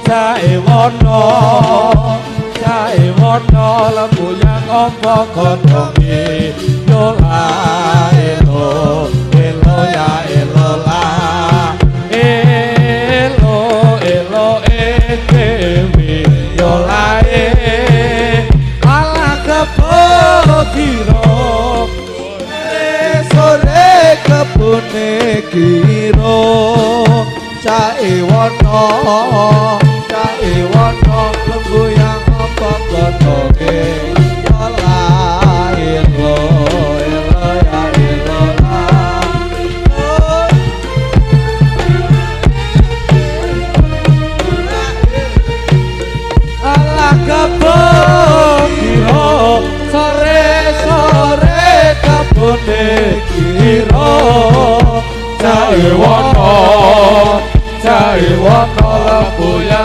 Caewono, caewono lembuyang apa godhonge yo la elo elo ya elo la elo elo e dewi yo la e ala kebo kiro Sore kebune kiro caewono caewono lembuyang apa godhonge yo la elo elo ya elo la. Ala kebo kiro sore sore kebune kiro caewono caewono lembuyang.